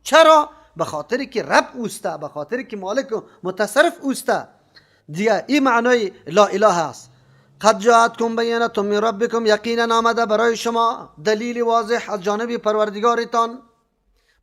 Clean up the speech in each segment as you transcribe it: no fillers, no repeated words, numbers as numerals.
چرا؟ به خاطر که رب اوسته، به خاطر که مالک و متصرف اوسته. دیگه این معنای لا اله است. قد جاءتکم بینة من ربکم، یقینا آمده برای شما دلیل واضح از جانب پروردگارتان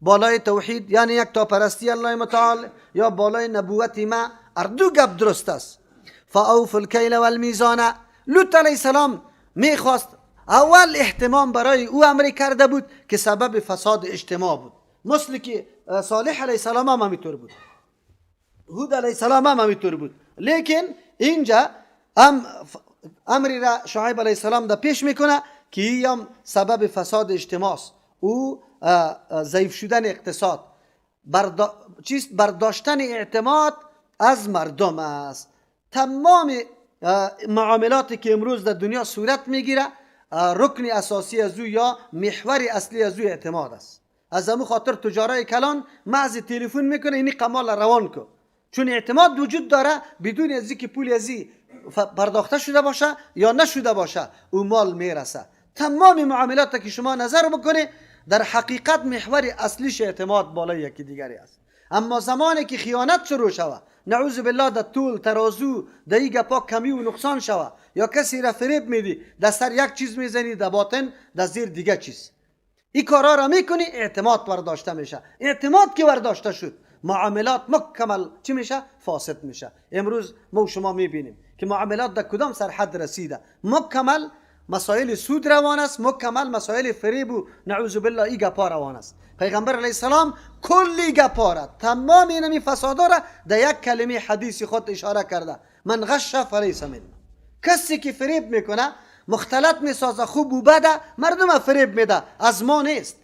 بالای توحید، یعنی یک تا پرستی الله متعال یا بالای نبوت ما، هر دو گپ درست است. فاوفوا الکیل والمیزان. لوط علیه السلام میخواست اول اهتمام برای او امر کرده بود که سبب فساد اجتماع بود، مثل که صالح علیه السلام هم همینطور بود، هود علیه السلام هم همینطور بود. لیکن اینجا هم امری را شعیب علیه السلام در پیش میکنه که این هم سبب فساد اجتماع است. او ضعیف شدن اقتصاد، چیست؟ برداشتن اعتماد از مردم است. تمام معاملاتی که امروز در دنیا صورت میگیره، رکن اساسی از او یا محور اصلی از او اعتماد است. از همون خاطر تجارای کلان محض تلفن میکنه اینی قمال روان کو، چون اعتماد وجود داره، بدون از اینکه پول ازی پرداخته شده باشه یا نشده باشه او مال میرسه. تمام معاملات که شما نظر بکنه در حقیقت محور اصلیش اعتماد بالای یکی دیگری است. اما زمانی که خیانت شروع شوه، نعوذ بالله، در تول ترازو در این گپا کمی و نقصان شوه یا کسی را فریب میدی، در سر یک چیز میزنی، در باطن در زیر دیگه چیز، این کارا را میکنی، اعتماد برداشته میشه. اعتماد که برداشته شد، معاملات مکمل چی میشه؟ فاسد میشه. امروز ما و شما میبینیم که معاملات در کدام سرحد رسیده. مکمل مسائل سود روان است، مکمل مسائل فریب و نعوذ بالله ای گپا روان است. پیغمبر علیه السلام کلی گپا را، تمام اینمی فسادا را در یک کلمه حدیث خود اشاره کرده: من غش فلیس منا. کسی که فریب میکنه، مختلط میسازه خوب و بده، مردم فریب میده، از ما نیست.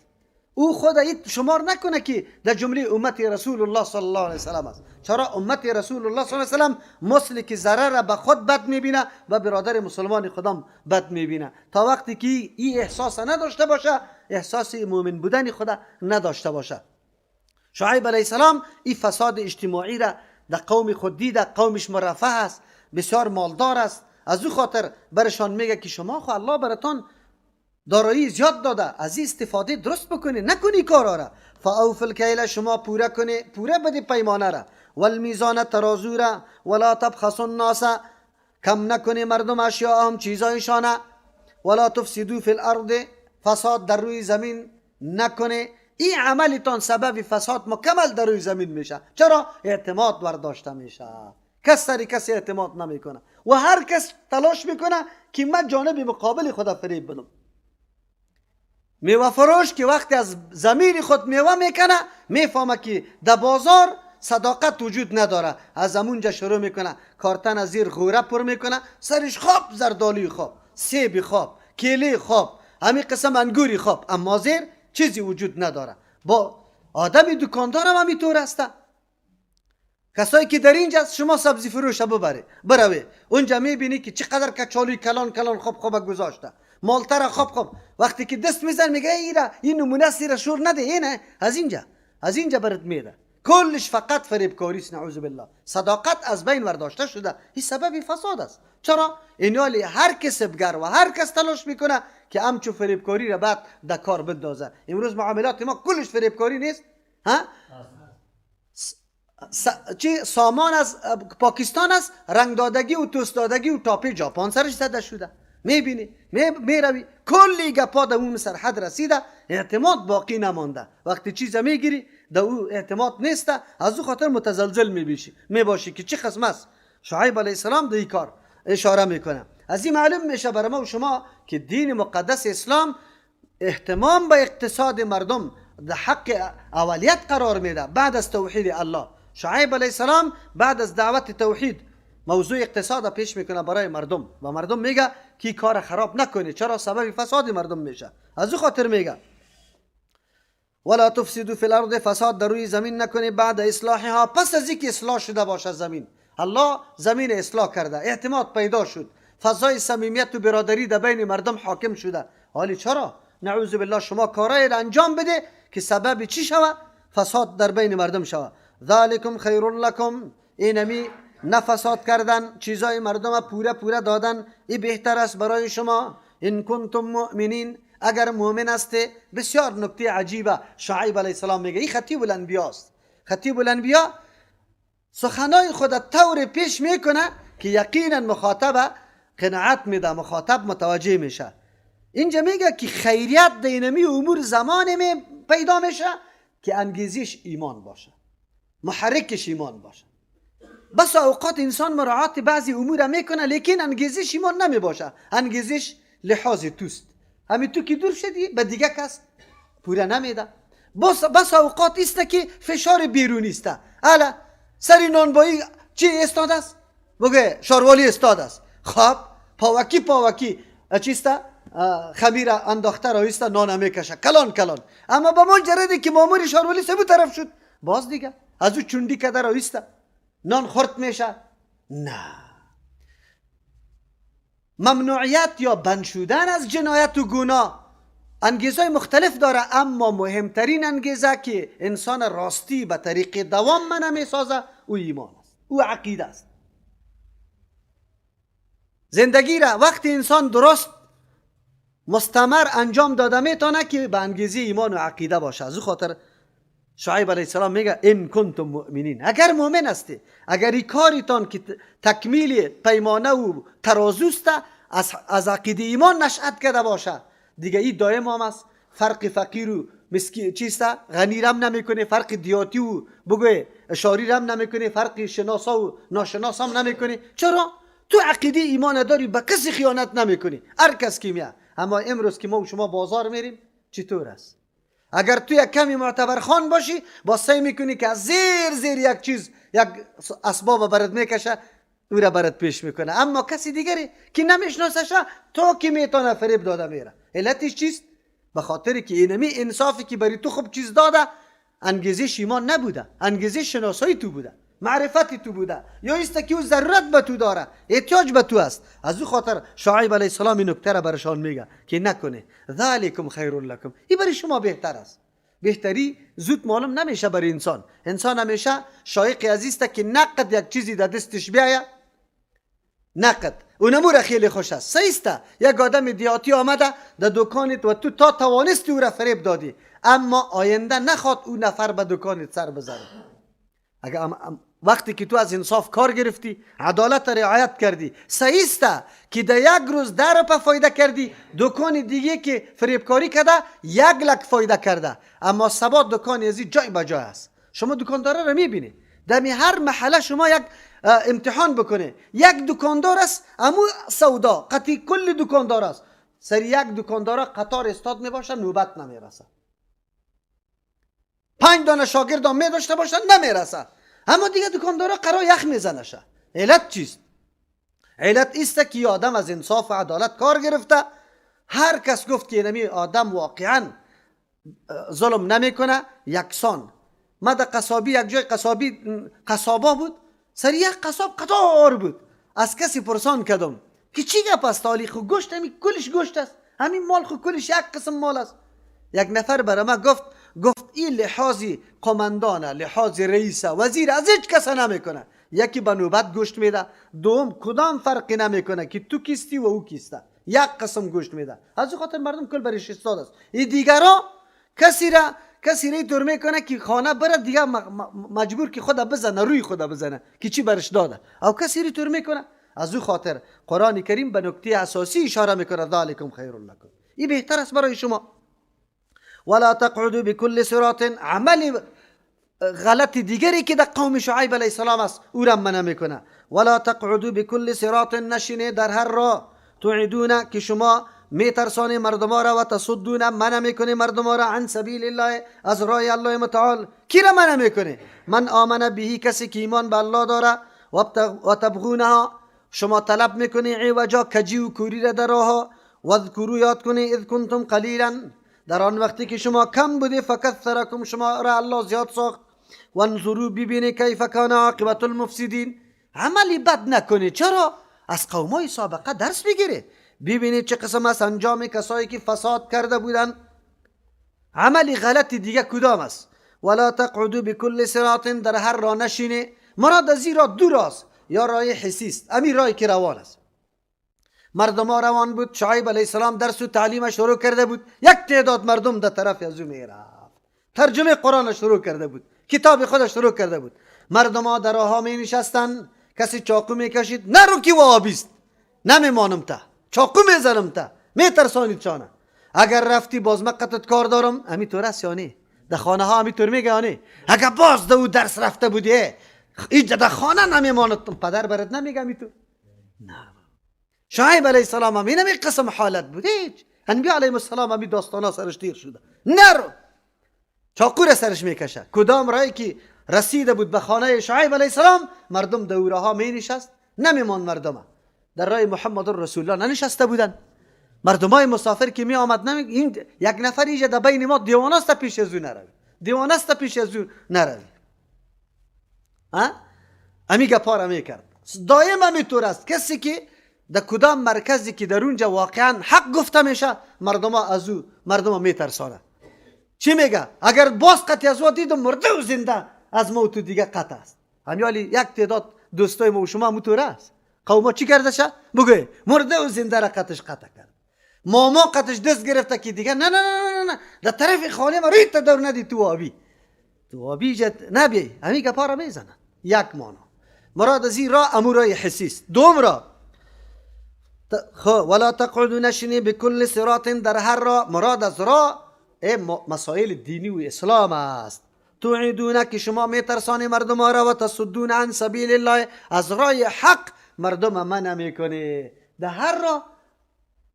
او خود شمار نکنه که در جمله امت رسول الله صلی الله علیه وسلم است. چرا؟ امت رسول الله صلی الله علیه وسلم مثل که ضرر به خود بد میبینه و برادر مسلمان خودم بد میبینه. تا وقتی که این احساس نداشته باشه، احساس مؤمن بودن خود نداشته باشه. شعیب علیه السلام این فساد اجتماعی را در قوم خود دیده، قومش مرفه است، بسیار مالدار است. از او خاطر برشان میگه که شما خو الله براتان دارایی زیاد داده، از این استفاده درست بکنی، نکنی کارا را. فاوف الکیل، شما پوره کنی، پوره بدی پیمانه را، والمیزان، ترازو را، ولا تبخسوا الناس، کم نکنی مردم، اشیاءهم، چیزایشانه، ولا تفسدوا فی الارض، فساد در روی زمین نکنه. این عملتان سبب فساد مکمل در روی زمین میشه. چرا؟ اعتماد برداشته میشه. کس سری کسی اعتماد نمیکنه و هر کس تلاش میکنه که من جانب مقابل خدا فریب بدم. میوه فروش که وقتی از زمین خود میوه میکنه، میفهمه که در بازار صداقت وجود نداره. از همونجا شروع میکنه کارتن از زیر غوره پر میکنه، سرش خواب زردالی خواب، سیب خواب، کیله خواب، همین قسم انگوری خواب، اما زیر چیزی وجود نداره. با آدم دکاندار هم همینطور است. کسایی که در اینجا شما سبزی فروش ببره بروی اونجا، میبینی که چقدر کچالوی کلان کلان خوب خوب گذاشته، مالتر خوب خوب. وقتی که دست میزن میگه ایرا این نمونه است، ایرا شور نده، اینه از اینجا برات میده. کلش فقط فریبکاری است، نعوذ بالله. صداقت از بین برداشته شده. این سبب فساد است. چرا؟ اینالی هر کسبگر و هر کس تلاش میکنه که همچو فریبکاری را بعد در کار بندازه. امروز معاملات ما کلش فریبکاری نیست؟ ها، چی سامان از پاکستان است، رنگ دادگی و توست دادگی و تاپی جاپان سرش زده شده. میبینی، میروی، کلی گپا در اون سرحد رسیده، اعتماد باقی نمانده. وقتی چیز میگیری در او اعتماد نیست، از او خاطر متزلزل میبیشی میباشی که چه قسم است. شعیب علیه السلام در این کار اشاره میکنه. از این معلوم میشه برای ما و شما که دین مقدس اسلام اهتمام به اقتصاد مردم در حق اولیت قرار میده بعد از توحید الله. شعیب علیه السلام بعد از دعوت توحید موضوع اقتصاد پیش میکنه برای مردم و مردم میگه که کار خراب نکنی. چرا؟ سبب فساد مردم میشه. از او خاطر میگه ولا تفسدوا فی الارض، فساد در روی زمین نکنی، بعد اصلاحها، پس از اینکه اصلاح شده باشه زمین. الله زمین اصلاح کرده، اعتماد پیدا شد، فضای صمیمیت و برادری در بین مردم حاکم شده. حالی چرا نعوذ بالله شما کارای را انجام بده که سبب چی شوه؟ فساد در بین مردم شوه. ذلکم خیر لکم، اینمی نفساد کردن، چیزای مردم پوره پوره دادن، این بهتر است برای شما، ان کنتم مؤمنین، اگر مؤمن هستی. بسیار نکته عجیبه شعیب علیه السلام میگه، این خطیب الانبیا است. خطیب الانبیا سخنای خود طور پیش میکنه که یقینا مخاطب قناعت میده، مخاطب متوجه میشه. اینجا میگه که خیریت دینمی امور زمان می پیدا میشه که انگیزش ایمان باشه، محرکش ایمان باشه. بس اوقات انسان مراعات بعضی امور میکنه لیکن انگیزش ایمان نمی باشه، انگیزش لحاظ توست، همین تو که دور شدی به دیگه کس پوره نمیده. بس اوقات است که فشار بیرونی است. الا سری نانبایی چی استاد است؟ بگه شاروالی استاد است. خب پاوکی پاوکی چیست؟ خمیر انداخته را است، نان میکشه کلان کلان. اما به مجردی که مامور شاروالی سبو طرف شد، باز دیگه از او چوندی کده را است، نان خورد میشه. نه، ممنوعیت یا بند شدن از جنایت و گناه انگیزهای مختلف داره، اما مهمترین انگیزه که انسان راستی به طریق دوام منه میسازه او ایمان است، او عقیده است. زندگی را وقتی انسان درست مستمر انجام داده میتونه که به انگیزه ایمان و عقیده باشه. از او خاطر شعیب علیه السلام میگه ان کنتم مؤمنین، اگر مؤمن هستی، اگر این کاریتان که تکمیل پیمانه و ترازوست از عقیده ایمان نشأت کرده باشه، دیگه این دائم هم است. فرق فقیر و مسکین چیست؟ غنی رم نمیکنه، فرق دیاتی و بگوی اشاری رم نمیکنه، فرق شناسا و ناشناس هم نمیکنه. چرا؟ تو عقیده ایمان داری، به کسی خیانت نمیکنی، هر کس که میاد. اما امروز که ما و شما بازار میریم چطور است؟ اگر تو یک کمی معتبر خان باشی، با سعی میکنی که از زیر زیر یک چیز، یک اسباب برات میکشه، او را برات پیش میکنه. اما کسی دیگری که نمیشناسشه تا که میتونه فریب داده میره. علتش چیست؟ به خاطر که اینمی انصافی که بری تو خوب چیز داده، انگیزش ایمان نبوده، انگیزش شناسایی تو بوده، معرفتی تو بوده، یا است که او ضرورت به تو داره، احتیاج به تو است. از او خاطر شعیب علیه السلام این نکته را برشان میگه که نکنه ذالکم خیر لکم، این برای شما بهتر است. بهتری زود معلوم نمیشه برای انسان. انسان همیشه شایق عزیز است که نقد یک چیزی در دستش بیایه، نقد اونمو را خیلی خوش است. سیسته یک آدم دیاتی آمده در دکانت و تو تا توانستی او را فریب دادی، اما آینده نخواد او نفر به دکانت سر بزنه. اگر وقتی که تو از انصاف کار گرفتی، عدالت رعایت کردی، سیسته که در یک روز 10 روپه فایده کردی، دکان دیگه که فریبکاری کرده 1 لک فایده کرده، اما سبا دکان ازی جای به جای است. شما دکاندار را میبینی دمی هر محله شما یک امتحان بکنه، یک دکاندار است امو سودا قطعی کل دکاندار است، سر یک دکاندار قطار استاد میباشه، نوبت نمیرسه. 5 دانه شاگرد هم می داشته باشه نمیرسه، اما دیگه دکاندارا قرار یخ میزنشه. علت چیست؟ علت است که آدم از انصاف و عدالت کار گرفته. هر کس گفت که اینمی آدم واقعا ظلم نمیکنه، یکسان. ما در قصابی یک جای قصابی قصابا بود، سر یک قصاب قطار بود. از کسی پرسان کردم که چی گپ است؟ تاریخ گوشت همین کلش گوشت است، همین مال خو کلش یک قسم مال است. یک نفر برای ما گفت این لحاظی قماندانه، لحاظ رئیسه، وزیر از هیچ کس نمیکنه. یکی به نوبت گوشت میده، دوم کدام فرقی نمیکنه که تو کیستی و او کیسته، یک قسم گوشت میده. از خاطر مردم کل برش استاد است. این دیگرا کسی را دور میکنه که خانه بره دیگه مجبور که خدا بزنه، روی خدا بزنه که چی برش داده، او کسی را دور میکنه. از او خاطر قرآن کریم به نکته اساسی اشاره میکنه، ذالکم خیر لکم، این بهتر است برای شما. ولا تقعدوا بكل صراط، عمل غلط دیگری که در قوم شعیب علیه السلام است او را منع میکنه. ولا تقعدوا بكل صراط، نشینه در هر راه، توعدون که شما میترسانه مردم را، و تصدون منع میکنه مردم را، عن سبیل الله از راه الله متعال. کی را منع میکنه؟ من آمن بهی، کسی که ایمان به الله داره، و تبغونها شما طلب میکنه عوجا کجی و کوری را در راه، واذکروا یاد کنه اذ کنتم قلیلا، در آن وقتی که شما کم بوده، فکثرکم شما را الله زیاد ساخت، وانظروا ببینه کیف کان عاقبت المفسدین. عملی بد نکنه. چرا؟ از قومای سابقه درس بگیره، ببینید چه قسم است انجام کسایی که فساد کرده بودن. عملی غلط دیگه کدام است؟ ولا تقعدوا بكل صراط، در هر راه نشینه. مراد از این راه دو راست، یا راه حسی است، همین راهی که روان است، مردم ها روان بود، شعیب علیه السلام درس و تعلیم شروع کرده بود، یک تعداد مردم در طرف از او میرفت، ترجمه قرآن شروع کرده بود، کتاب خودش شروع کرده بود. مردم ها در راه می نشستن، کسی چاقو میکشید، نرو که وهابیست، نمیمانم تا چاقو میزنم تا میترسانید چانه، اگر رفتی باز من قطعت کار دارم. همینطور است یا نه؟ در خانه ها همینطور میگه یا نه؟ اگر باز در او درس رفته بودی اینجا در خانه نمیماند، پدر برات نمیگه همینطور؟ نه. شعیب علیه السلام هم این قسم حالت بود. هیچ انبیا علیهم السلام همی داستان ها سرش تیر شده، نرو چاقو را سرش میکشه. کدام رایی که رسیده بود به خانه شعیب علیه السلام، مردم دوره ها می نشست، نمیمان. مردم در راه محمد رسول الله ننشسته بودن. مردم های مسافر که می آمد نمی این یک نفر اینجا در بین ما دیوانه است، پیش از او نروی، دیوانه است، پیش از او نروی. ها امی گپا را میکرد. دایم همیطور است، کسی که در کدام مرکزی که در اونجا واقعا حق گفته میشه، مردم ها از او مردم ها میترسانه. چی میگه؟ اگر باز قطع از او دیدم مرده و زنده از موت دیگه قطع است. همیالی یک تعداد دوستای ما و شما همونطور است. قوما چی کرده شه؟ بگوی مرده و زنده را قطعش قطع کرد. ماما قطعش دست گرفته که دیگه نه نه نه نه نه در طرف خانه ما روی دور ندی، تو آبی تو آبی جت نبی. همین گپا را میزنن. یک مانا مراد از این را امورای حسی است. دوم را ولا تقعدوا نشینی بكل صراط در هر را، مراد از را مسائل دینی و اسلام است. توعدون که شما میترسانی مردم را، و تصدون عن سبیل الله از راه حق مردم منع میکنی. در هر را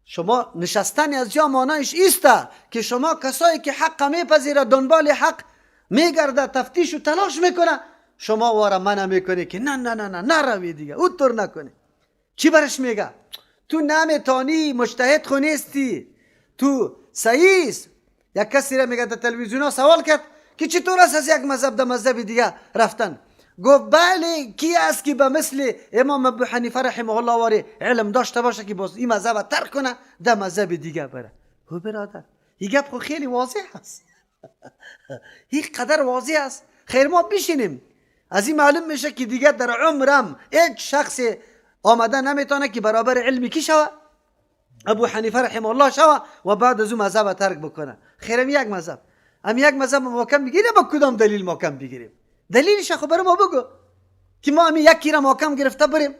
شما نشستن از جا مانایش ایسته که شما کسایی که حق میپذیره، دنبال حق میگرده، تفتیش و تلاش میکنه، شما واره منع میکنی که نه نه نه نه نروی دیگه، او طور نکنی. چی برش میگه؟ تو نمیتانی، مجتهد خو نیستی، تو صحیح است. یک کسی را میگه در تلویزیون ها سوال کرد که چطور است از یک مذهب در مذهب دیگه رفتن؟ گفت بله، کی است که به مثل امام ابو حنیفه رحمه الله واری علم داشته باشه که باز این مذهب ترک کنه در مذهب دیگه بره؟ هو برادر، این گپ خو خیلی واضح است، این قدر واضح است. خیر ما بشینیم از این معلوم میشه که دیگه در عمرم هیچ شخص آمده نمیتونه که برابر علمی کی شوه؟ ابو حنیفه رحمه الله شوه و بعد از او مذهب ترک بکنه. خیرم یک مذهب هم یک مذهب ما کم بگیریم، با کدام دلیل ما کم بگیریم؟ دلیلش خو برای ما بگو که ما همی یکی را ما کم گرفته بریم.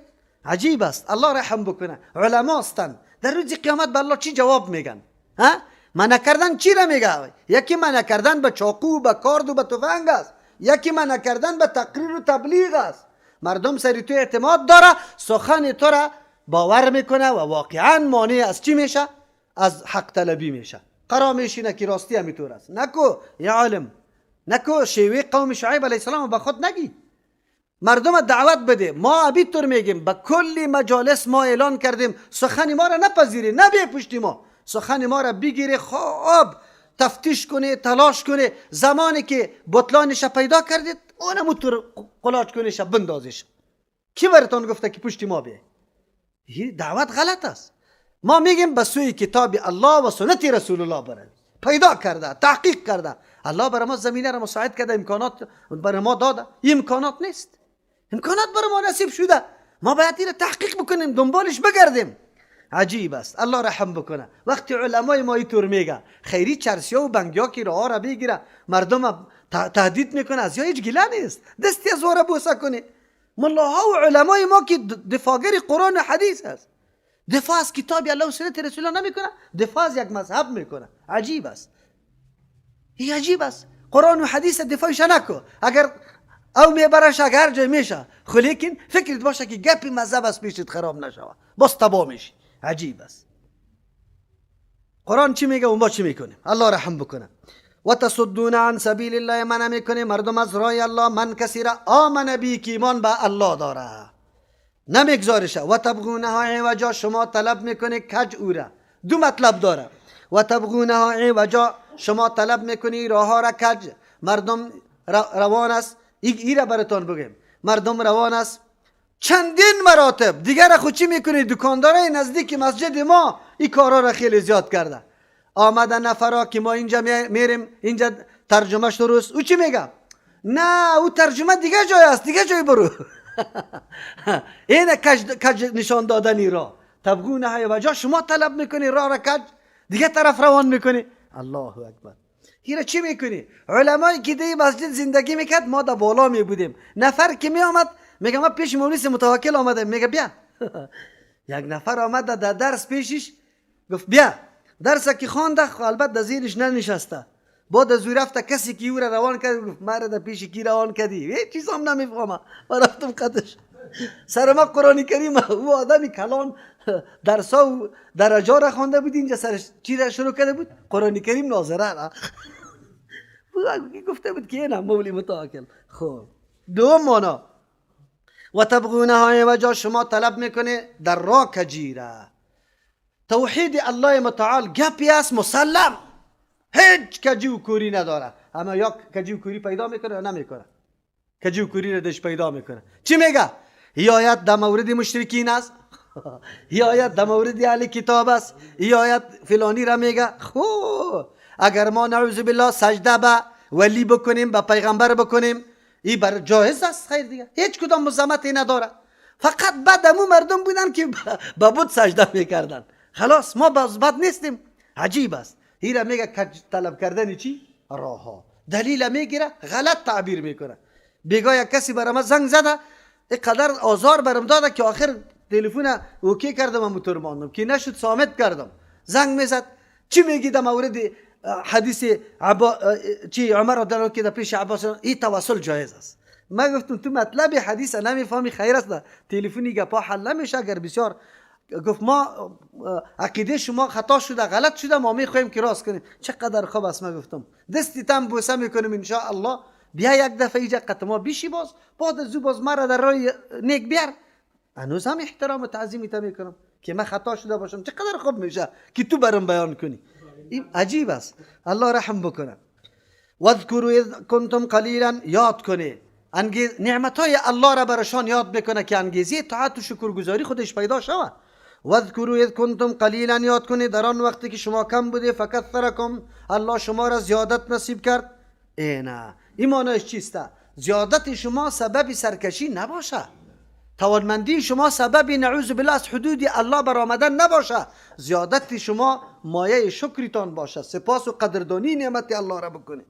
عجیب است. الله رحم بکنه، علما هستن، در روز قیامت به الله چی جواب میگن؟ ها منع کردن چی را میگه؟ یکی منع کردن به چاقو، به کارد و به تفنگ است، یکی منع کردن به تقریر و تبلیغ است. مردم سری تو اعتماد داره، سخن تو را باور میکنه و واقعا مانع از چی میشه؟ از حق طلبی میشه. قرار میشینه که راستی همینطور است. نکو یا عالم، نکو شیوه قوم شعیب علیه السلام به خود نگی، مردم دعوت بده. ما ابیتور میگیم، به کلی مجالس ما اعلان کردیم سخن ما را نپذیری، نه بی پشتی ما، سخن ما را بگیری، خوب تفتیش کنی، تلاش کنی، زمانی که بطلانش پیدا کردید اونم طور قلاچ کنیش بندازیش. کی براتون گفته که پشتی ما بیای؟ دعوت غلط است. ما میگیم به سوی کتاب الله و سنت رسول الله برد. پیدا کرده، تحقیق کرده، الله برای ما زمینه را مساعد کرده، امکانات برای ما داده. این امکانات نیست، امکانات برای ما نصیب شده، ما باید این تحقیق بکنیم، دنبالش بگردیم. عجیب است. الله رحم بکنه وقتی علمای ما اینطور میگه، خیری چرسیا و بنگیا که راه را بگیره مردم تهدید میکنه، از یا هیچ گله نیست، دستی از واره بوسه کنه. ملاها و علمای ما که دفاعگر قرآن و حدیث است، دفاع از کتاب الله و سنت رسول الله نمیکنه، دفاع از یک مذهب میکنه. عجیب است، این عجیب است. قرآن و حدیث دفاعش نکو، اگر او میبرش اگر جای میشه، خو لیکن فکرت باشه که گپی مذهب از پیشت خراب نشوه، باز تباه میشی. عجیب است. قرآن چی میگه و ما چی میکنیم؟ الله رحم بکنه. و تصدون عن سبیل الله، منع میکنه مردم از راه الله، من کسی را آمن بی که ایمان به الله داره نمیگذارشه. و تبغونها عوجا، شما طلب میکنه کج او را. دو مطلب داره. و تبغونها عوجا، شما طلب میکنی راه را کج. مردم روان است، ای را براتون بگیم، مردم روان است چندین مراتب دیگر. خود چی میکنی؟ دکاندارای نزدیک مسجد ما این کارا را خیلی زیاد کرده. آمده نفرا که ما اینجا میریم، اینجا ترجمه درست، او چی میگه؟ نه او ترجمه دیگه جای است، دیگه جای برو. این کج نشان دادنی را تبغونها عوجا، شما طلب میکنی راه را کج دیگه طرف روان میکنی. الله اکبر. هیره چی میکنی؟ علمایی که دی مسجد زندگی میکرد، ما در بالا می بودیم. نفر که می آمد میگه ما پیش مولوی متوکل آمده، میگه بیا. یک نفر آمد در درس پیشش، گفت بیا. درس که خوانده، البته در زیرش ننشسته. بعد از او رفته کسی که او را روان کرد، گفت مرا در پیش کی روان کردی؟ هیچ چیز هم نمیفهمم. و رفتم قدش سر ما قرآن کریم. او آدمی کلان درسا و درجا را خوانده بود، اینجا سرش چی را شروع کرده بود؟ قرآن کریم ناظره را گفته بود که نه مولی متوکل. خب، دوم معنا و تبغونها عوجا، شما طلب میکنه در راه کجیره. توحید الله متعال گپی است مسلم، هیچ کجی و کوری نداره. اما یا کجی و کوری پیدا میکنه یا نمیکنه. کجی و کوری رو دش پیدا میکنه. چی میگه؟ ای آیت در مورد مشرکین است، ای آیت در مورد اهل کتاب است، ای آیت فلانی را میگه. خب اگر ما نعوذ بالله سجده به ولی بکنیم، به پیغمبر بکنیم، ای بر جایز است. خیر دیگه هیچ کدام مزمتی نداره. فقط بعد امو مردم بودن که به بت سجده میکردن. خلاص، ما باز بد نیستیم. عجیب است. هیره میگه کج طلب کردن چی؟ راه ها. دلیل میگیره، غلط تعبیر میکنه. بیگاه یک کسی برای ما زنگ زده، اینقدر آزار برم داده که آخر تلفن okay کردم و موتور ماندم که نشد، صامت کردم. زنگ میزد، چی میگی در مورد حدیث عبا چی عمر رضی الله که در پیش عباس این توسل جایز است؟ ما گفتم تو مطلب حدیث نمیفهمی، خیر است، تلفنی گپا حل نمیشه. اگر بسیار گفت ما عقیده شما خطا شده، غلط شده، ما میخوایم که راست کنیم. چقدر خوب است. ما گفتم دستی تم بوسه میکنیم، ان شاء الله بیا یک دفعه اینجا قط ما بیشی، باز بعد از باز مرا در راه نیک بیار. هنوز هم احترام و تعظیمی تا میکنم که من خطا شده باشم. چقدر خوب میشه که تو برم بیان کنی. این عجیب است. الله رحم بکنه. واذکروا اذ کنتم قلیلا، یاد کنی نعمت های الله را برشان یاد بکنه که انگیزه طاعت و شکرگزاری خودش پیدا شود. واذکروا اذ کنتم قلیلا، یاد کنید در آن وقتی که شما کم بوده، فکثرکم، الله شما را زیادت نصیب کرد. اینا این معنیش چیست؟ زیادت شما سبب سرکشی نباشه، توانمندی شما سبب نعوذ بالله از حدود الله برآمدن نباشه، زیادت شما مایه شکرتان باشه، سپاس و قدردانی نعمت الله را بکنید.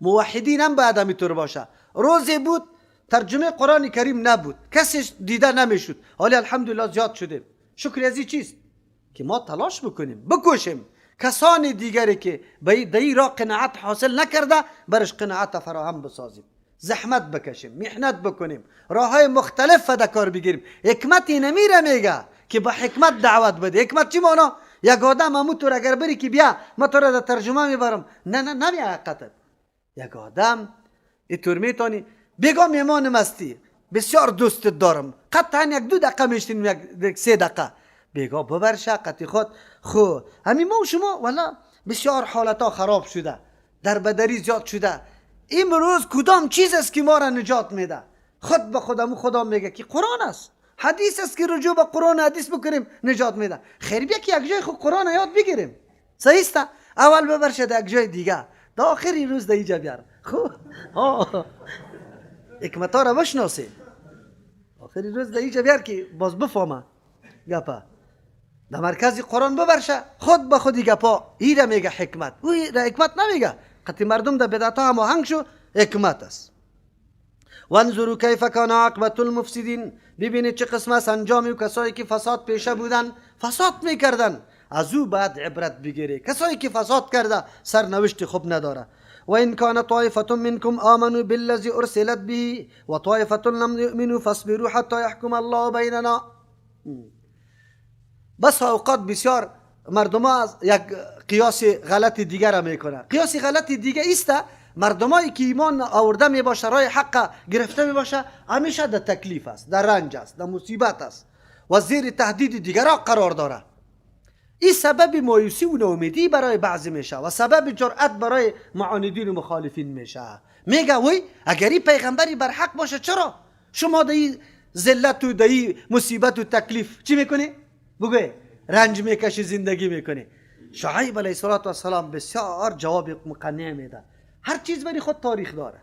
موحدین هم باید همینطور باشه. روزی بود ترجمه قرآن کریم نبود، کسی دیده نمیشد، حالی الحمدلله زیاد شده. شکر از چیست؟ که ما تلاش بکنیم، بکوشیم کسان دیگری که به دی را قناعت حاصل نکرده برش قناعت فراهم بسازیم، زحمت بکشیم، محنت بکنیم، راه های مختلف فدکار بگیریم. حکمت نمیره میگه که با حکمت دعوت بده. حکمت چی معنا؟ یک آدم همو تو اگر بری که بیا ما تو را در ترجمه میبرم، نه نه نمی حقیقتت. یک آدم اینطور میتونی بگم میمان مستی بسیار دوستت دارم، قطعا یک دو دقیقه میشتیم، یک سه دقیقه بگا ببر قطی خود. خو همین ما و شما والا بسیار حالت خراب شده، در بدری زیاد شده. امروز کدام چیز است که ما را نجات میده؟ خود به خودمو خدا میگه که قرآن است، حدیث است که رجوع به قرآن حدیث بکنیم نجات میده. خیر بیا که یک جای خود قرآن یاد بگیریم، صحیح است؟ اول ببر شده یک جای دیگه، تا آخر روز در اینجا بیار. خب حکمت را بشناسی، آخر روز در اینجا بیار که باز بفهمه گپا. در مرکز قرآن ببرشه، خود به خودی گپا ایره میگه حکمت. او را حکمت نمیگه، قطعی مردم در بدعت ها هماهنگ شو حکمت است. وانظروا کیف کان عاقبت المفسدین، ببینید چه قسم است انجام کسایی که فساد پیشه بودن، فساد میکردن. از او بعد عبرت بگیری. کسایی که فساد کرده سرنوشت خوب نداره. و این کان طائفة منکم آمنوا بالذی ارسلت به و طائفة لم یؤمنوا فاصبروا حتی یحکم الله بیننا. بس اوقات بسیار مردم از یک قیاس غلط دیگر را میکنه. قیاس غلط دیگه است، مردمایی که ایمان آورده می باشه، راه حق گرفته می باشه، همیشه در تکلیف است، در رنج است، در مصیبت است و زیر تهدید دیگران قرار داره. این سبب مایوسی و ناامیدی برای بعضی میشه و سبب جرأت برای معاندین و مخالفین میشه. میگه وی اگر این پیغمبری بر حق باشه چرا شما در این ذلت و در این مصیبت و تکلیف چی میکنی؟ بگو رنج میکشی، زندگی میکنی. شعیب علیه السلام بسیار جواب مقنع میده. هر چیز برای خود تاریخ داره.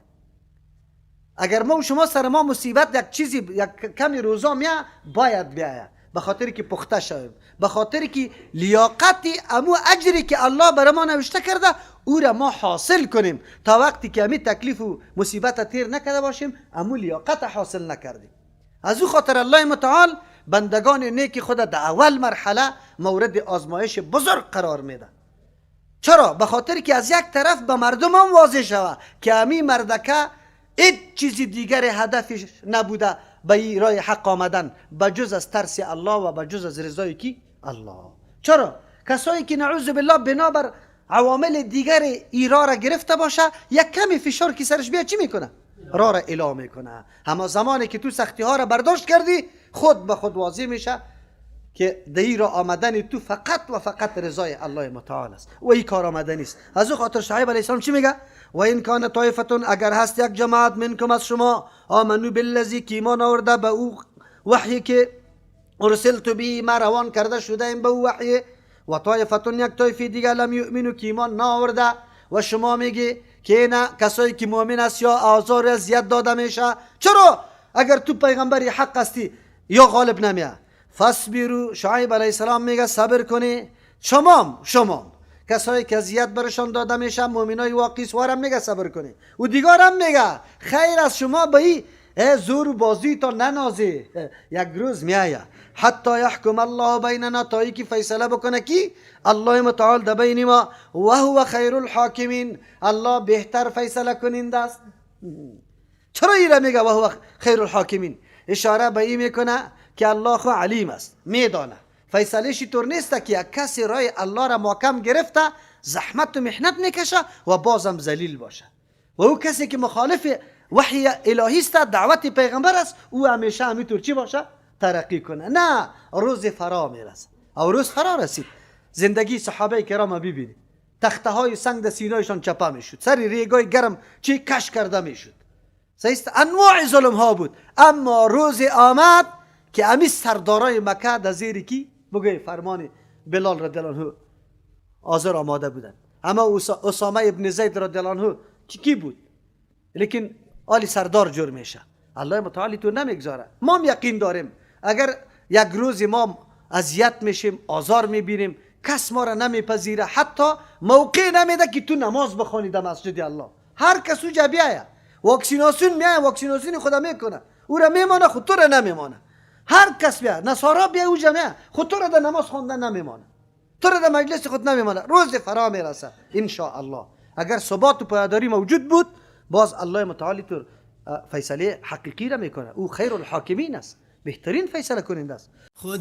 اگر ما و شما سر ما مصیبت یک چیزی یک کمی روزا میاد باید بیاید. به خاطر که پخته شویم، به خاطر که لیاقت امو اجری که الله برای ما نوشته کرده او را ما حاصل کنیم. تا وقتی که امی تکلیف و مصیبت تیر نکرده باشیم امو لیاقت حاصل نکردیم. از او خاطر الله متعال بندگان نیک خود در اول مرحله مورد آزمایش بزرگ قرار میده. چرا؟ به خاطر که از یک طرف به مردم هم واضح شوه که امی مردکه هیچ چیز دیگر هدفش نبوده به این راه حق آمدن بجز از ترس الله و بجز از رضای کی؟ الله. چرا؟ کسایی که نعوذ بالله بنابر عوامل دیگر ایرا را گرفته باشه یک کمی فشار که سرش بیا چی میکنه؟ راه را اعلام میکنه. اما زمانی که تو سختی ها را برداشت کردی خود به خود واضح میشه که در را آمدن تو فقط و فقط رضای الله متعال است و این کار آمدنی است. از او خاطر شعیب علیه السلام چی میگه؟ و این کان طایفتون، اگر هست یک جماعت منکم از شما، آمنو بالذی، که ایمان آورده به او وحی که ارسلت به، ما روان کرده شده ایم به او وحی، و طایفتون، یک طایفه دیگه، لم یؤمنو، که ایمان نآورده، و شما میگی که نه کسایی که مؤمن است یا آزار اذیت داده میشه، چرا؟ اگر تو پیغمبر حق هستی یا غالب نمیه. فاصبروا، شعیب علیه السلام میگه صبر کنی، شمام کسایی که اذیت برشان داده میشه مؤمنای واقعی سوارم میگه صبر کنی، و دیگارم میگه خیر از شما به این زور و بازی تا ننازی، یک روز میایه حتی یحکم الله بیننا، تا که فیصله بکنه کی؟ الله متعال در بین ما، و هو خیر الحاکمین، الله بهتر فیصله کننده است. چرا ایره میگه و هو خیر الحاکمین؟ اشاره به این میکنه که الله خو علیم است، میدانه. فیصلهش طور نیست که یک کسی رای الله را محکم گرفته زحمت و محنت میکشه و بازم ذلیل باشه، و او کسی که مخالف وحی الهی است، دعوت پیغمبر است، او همیشه همینطور چی باشه؟ ترقی کنه. نه، روز فرا میرسه او روز فرا رسید. زندگی صحابه کرام ببینید، تخته های سنگ در سینایشان چپه میشد، سر ریگای گرم چی کش کرده میشد، انواع ظلم ها بود. اما روز آمد که امی سردارای مکه در زیر کی بگوی فرمان بلال رضی الله عنه حاضر آماده بودند. اما اسامه ابن زید رضی الله عنه کی بود؟ لیکن آلی سردار جور میشه. الله متعالی تو نمیگذاره. ما هم یقین داریم اگر یک روز ما اذیت میشیم، آزار میبینیم، کس ما را نمیپذیره، حتی موقع نمیده که تو نماز بخوانی در مسجد الله. هر کس اوجا بیایه واکسیناسیون میایه، واکسیناسیون خدا میکنه، او را میمانه، خود تو را نمیمانه. هر کس بیا، نصارا بیا اوجا میایه، خود تو را در نماز خواندن نمیمانه، تو را در مجلس خود نمیمانه. روز فرا میرسه ان شاء الله. اگر ثبات و پایداری موجود بود، باز الله متعالی تو فیصله حقیقی را میکنه. او خیر الحاکمین است، بهترین فیصله کننده است. خدا.